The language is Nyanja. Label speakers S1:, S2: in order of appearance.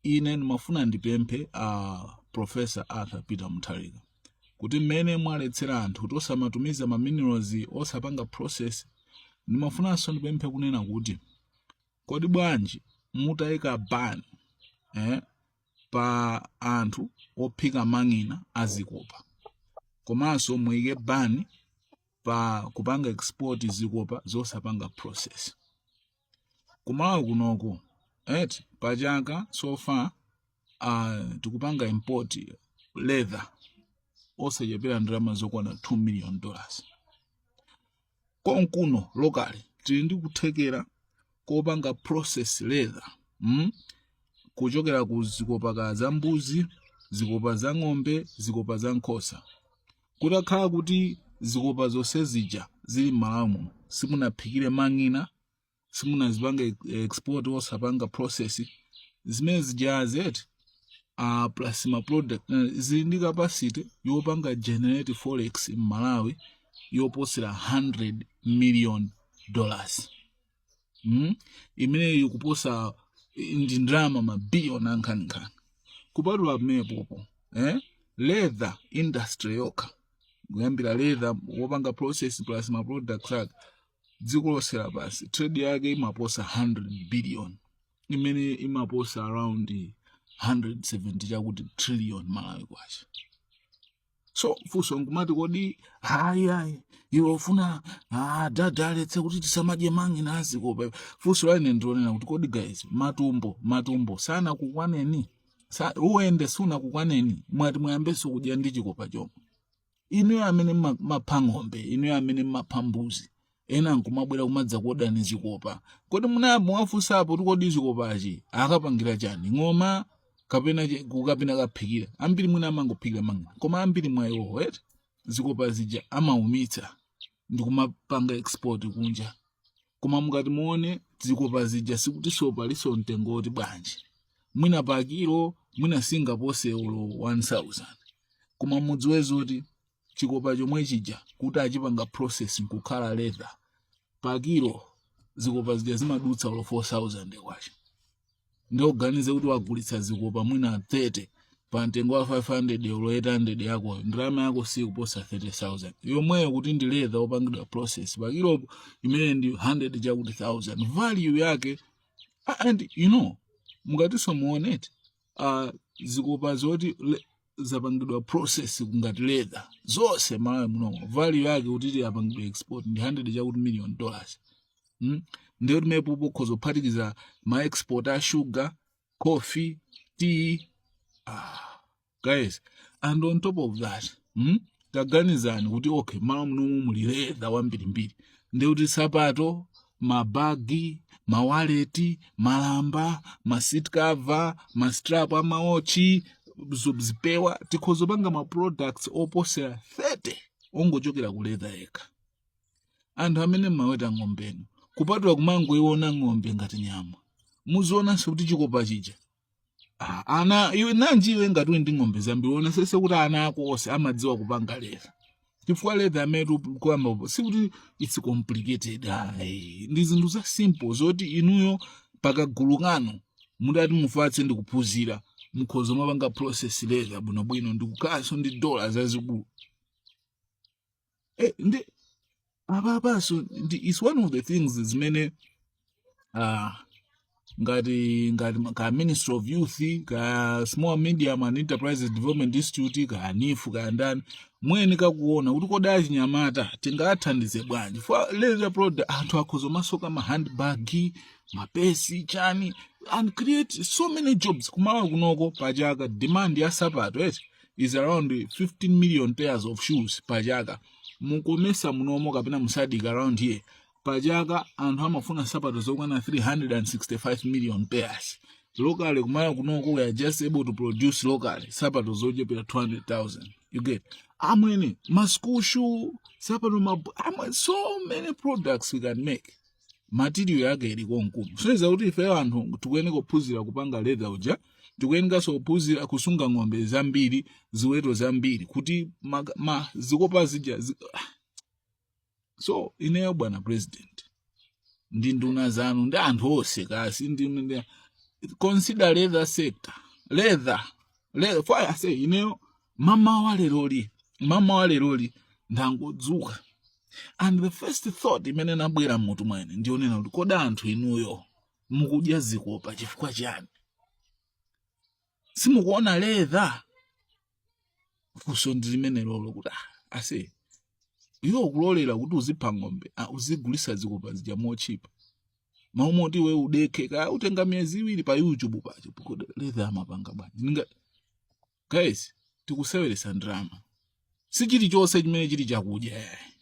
S1: Ine ndimafuna ndipemphe a Professor Arthur Peter Mutharika kuti mmene mwaletsera anthu kuti osamatumiza ma minerals osapanga process, ndimafunanso ndipemphe kunena kuti kodi bwanji mutayika ban pa anthu ophika mang'ina azikopa, komanso muyike ban pa kupanga export zikopa zosapanga process kumalawi kunoko, eti? Pachaka so far tikupanga import leather osachepera ndalama zokwana $2 million. Konkuno locally tili ndi kuthekera kopanga process leather, Kuchokera ku zikopa ka za mbuzi, zikopa za ng'ombe, zikopa za nkhosa. Kutakhala kuti zikopa zonse zija zili m'Malawi muno simunaphikire mang'ina, simunazipanga export osapanga process, zimene zijazi, eti, plus ma product zili ndi capacity yopanga generate forex m'Malawi yoposera $100 million, Imeneyo ikuposa, ndi ndalama mabiliyoni ankhaninkhani. Kupatula pamenepopo, leather industry yokha, kuyambira leather wopanga process plus ma products ake, dziko lonse lapansi trade yake imaposa 100 billion, imene imaposa around 170 chakuti trillion Malawi kwacha. So funso nkumati, kodi hayi, ayi, iwe ufuna dada aletse kuti tisamadye mang'ina azikopa? Funso laine ndionena kuti kodi guys, matumbo sana kukwaneni? Uwende suna kukwaneni? Mwati mwayambenso kudya ndi chikopa chomwe? Inuyo amene mapha ng'ombe, inuyo amene mmapha mbuzi, ena nkumabwera kumadza kuodani zikopa, kodi munayamba mwafunsapo kuti kodi zikopachi akapangira chani? Ng'oma kapena kapena kaphikira? Ambiri mwina amangophikira mang'ina, koma ambiri mwa iwowo, eti, zikopa zija amaumitsa ndi kumapanga export kunja. Koma mukati muone zikopa zija, sikuti sopaliso mtengo woti bwanji, mwina pa kilo mwina singapose ulo 1000. Koma mudziwe zoti chikopa chomwe chija kuti achipanga process nkukhala leather, pa kilo zikopa zija zimadutsa ulo 4000 kwacha. Ndioganize kuti wagulitsa zikopa mwina 30 pa mtengo wa 500 ulo 800 yako, ndalama yako sikuposa 30,000 yomweyo kuti ndi leather wopangidwa process pa kilo, imene ndi 100 chakuti 1000 value yake. And mukatinso muonete zikopa zoti zapangidwa process ngati leather zonse Malawi munomo, value yake kuti yapangidwa export ndi 100 chakuti million dollars, Ndiyo timepo pokhoza kuphatikiza ma export a sugar, coffee, tea. Guys, and on top of that, Taganizani kuti okay, malo munomu muli leather wambirimbiri, ndikuti sapato, mabagi, mawaleti, malamba, ma seat cover, ma strap amaochi, zipewa, tikhoza kupanga ma products oposera 30 ongochokera ku leather yekha. Anthu amene mmaweta ng'ombenu, kupatula kumangoiona ng'ombe ngati nyama, muzionanso kuti chikopa chija. Ana iwe nanji, iwe ngati uli ndi ng'ombe zambiri, onesese kuti ana ako onse amadziwa kupanga leather, chifukwa leather amene kuyamba sikuti it's complicated, ayi. Ndi zinthu za simple zoti inuyo pakagulu kanu mudati mufatse ndi kuphunzira, mukhoza mapanga process leather bwinobwino ndikukhalanso ndi dola zazikulu. Ndi apapaso ndi is one of the things zimene ngati ka Ministry of Youth, ka Small, Medium and Enterprises Development Institute, ka NEEF, ka ndani, mwene kakuona kuti kodi achinyamata tingathandize bwanji for leather product. Anthu akhoza masoka ma handbag, mapesi, chani, and create so many jobs. Kumalawi kunoko pachaka demand ya sapato, eti, is around 15 million pairs of shoes pachaka. Mukomesa munomo kapena mu SADC around here, pachaka anthu amafuna sapato zokwana 365 million pairs. Locally kumalawi kunoko we are just able to produce locally sapato zochepera 200,000. You get, amwene, ma school shoe, sapato, amwe, so many products we can make. Material yake ili konkuno. Soiza kuti ife anthu tikuyeneka kuphunzira kupanga leather uja, tikuyenekanso kuphunzira kusunga ng'ombe zambiri, ziweto zambiri, kuti ma zikopa zija So ineyo, bwana president ndi nduna zanu ndi anthu onse kasi ndi Consider leather sector, leather, leather. For I say, mamawa leroli ndangodzuka and the first thought imene nabwera mmutu mwene ndionena kuti, kodi anthu inuyo mukudya zikopa chifukwa chani? Simukuona leather? Funso ndi limene lolo kuti, ah, ase, iwe ukulolera kuti uzipha ng'ombe, ah, uzigulisa zikopa zija mochipa, maumoti iwe udekhe ka utenga miyezi 2 pa YouTube pacho. Kodi leather amapanga bwanji? Ninga guys, tikuseweresa ndalama. Si chilichonse chimene chili chakudya, yayi.